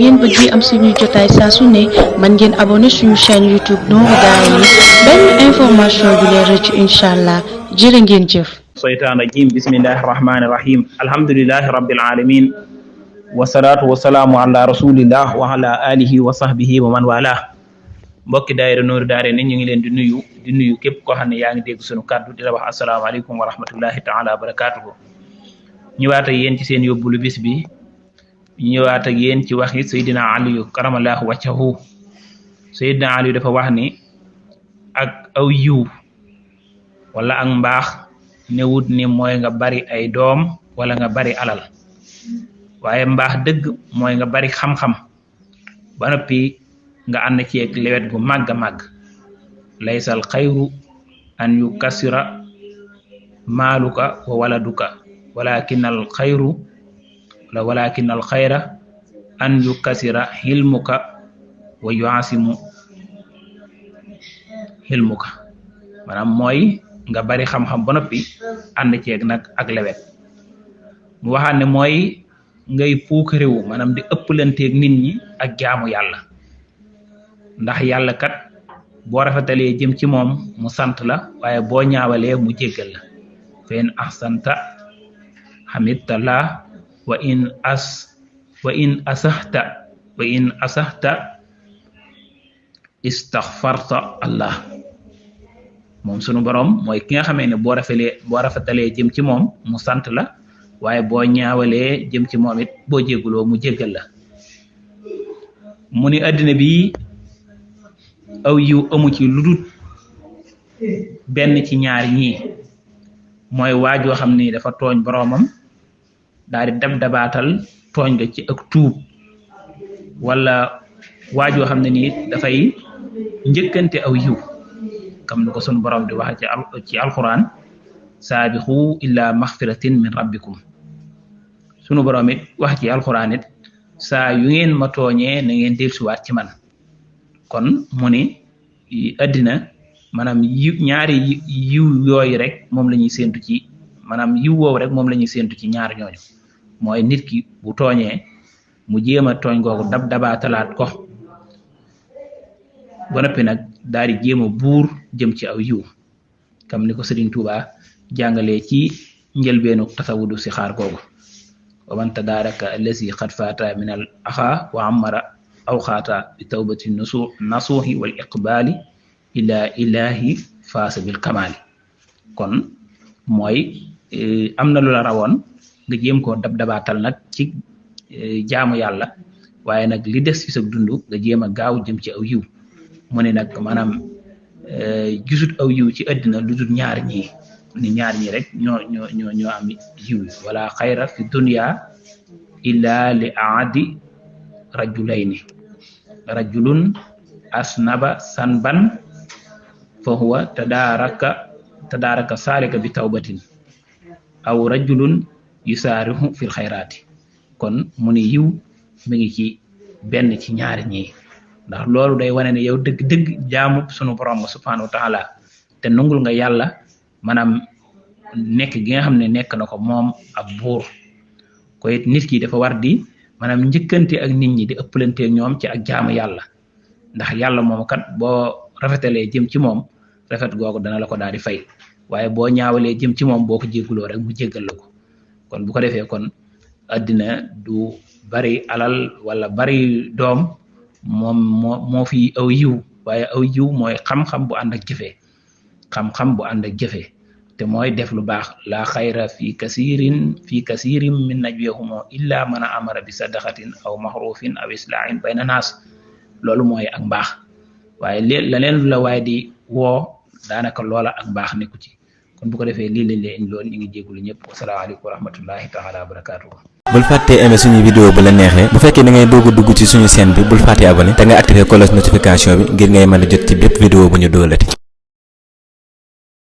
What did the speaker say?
ngeen bëgg am suñu jotaay saa su ne man ngeen abonné suñu chaîne YouTube Nourou Darayni benn information du leen rëcc inshallah jërë ngeen jëf. الشيطان الرجيم بسم الله الرحمن الرحيم الحمد لله رب العالمين والصلاة والسلام على رسول الله وعلى آله وصحبه ومن والاه mbokki daayira Nourou Darayni ñu ngi leen di nuyu képp koo xam ne yaa ngi dégg sunu kàddu di la wax asalaamaaleykum wa rahmatullahi taala wa barakaatuhu ñëwaat ak yéen ci seen yóbbulu bis bi ñëwaat ak yéen ci waxi Seydina Aliyu karamallahu wajhahu Seydina Aliyu dafa wax ni ak aw yiw wala ak mbaax newut ni mooy nga bari ay doom wala nga bari alal waaye mbaax dëgg mooy nga bari xam-xam ba noppi nga ànd ci ak lewet gu màgg a màgg laysal xayru an yukassira maaluka wa waladuka walakin al xayra an yukassira hilmuka wa yuasimu hilmuka maanaam mooy nga bari xam-xam ba noppi ànd ceeg nag ak lewet mu waxaat ne mooy ngay puukarewu maanaam di ëpplanteeg nit ñi ak jaamu yàlla ndax yàlla kat boo rafetalee jëm ci moom mu sant la waaye boo ñaawalee mu jéggal la fa in ahsanta hamidtallah wa in asahta istaghfarta Allah moom sunu borom mooy ki nga xamee ne boo rafetalee jëm ci moom mu sant la waaye boo ñaawalee jëm ci moom it boo jégguloo mu jéggal la mu ni àddina bi aw yiw amu ci lu dul benn ci ñaar ñii mooy waajoo xam ni dafa tooñ boroomam daal di dabaatal tooñ nga ci ak tuub wala waajoo xam ne nii dafay njëkkante aw yiw comme ni ko sunu borom di wax ci alquran saabixu illa maxfiratin min rabbikum sunu borom it wax ci alquran it saa yu ngeen ma tooñee na ngeen dellusiwaat ci man kon mu ni àddina maanaam ñaari yiw yooyu rek moom la ñuy séentu ci maanaam yiw woowu rek moom la ñuy séentu ci ñaar ñooñu mooy nit ki bu tooñee mu jéem a tooñ googu dabaatalaat ko ba noppi nag daal di jéem a buur jëm ci aw yiw comme ni ko Sëriñ Tuuba jàngalee ci njëlbeenu tasawudu si xaar googu wa man tadaraka allazi qad fata min al axa wa amara aw xaata bi tawbati nasuhi wal iqbali ila ilahi faasa bil kamali kon mooy am na lu la rawoon nga jéem koo dabaatal nag ci jaamu yàlla waaye nag li des ci sa dund nga jéem a gaaw jëm ci aw yiw mu ne nag maanaam gisut aw yiw ci àddina lu dul ñaar ñi rek ñoo am yiw wala xayra fi dunya illa li aadi rajulun asnaba sanban fa huwa tadaraka salika bi tawbatin aw rajulun yusaarihu fil xayraati kon mu ni yiw mi ngi ci benn ci ñaari ñi ndax loolu day wane ne yow dëgg jaamu sunu borom subhanahu wa taala te nungul nga yàlla maanaam nekk gi nga xam ne nekk na ko moom ab buur ko it nit ki dafa war di maanaam njëkkante ak nit ñi di ëppalante ak ñoom ci ak jaamu yàlla ndax yàlla moom kat boo rafetalee jëm ci moom rafet googu dana la ko daal di fay waaye boo ñaawalee jëm ci moom boo ko jégguloo rek mu jéggal la ko kon bu ko defee kon àddina du bari alal wala bari doom moom moo fi aw yiw waaye aw yiw mooy xam-xam bu ànd ak jëfee te mooy def lu baax la xayra fi kasirin min najwihum illa man amara bi sadaqatin aw maxrufin aw islahin bayna naas loolu mooy ak mbaax waaye leneen lu la waaye di woo daanaka loola ak mbaax nekku ci kon bu ko defee lii lañ leen indi loon ñu ngi jéggulu ñëpp wasalaamaaleykum wa rahmatullahi taala wa barakatuhu bul fàttee aimé suñu vidéo bu la neexee bu fekkee da ngay dugg ci suñu chaîne bi bul fàttee abonné te nga activer cloche notification bi ngir ngay mën a jot ci bépp vidéo bu ñu doolati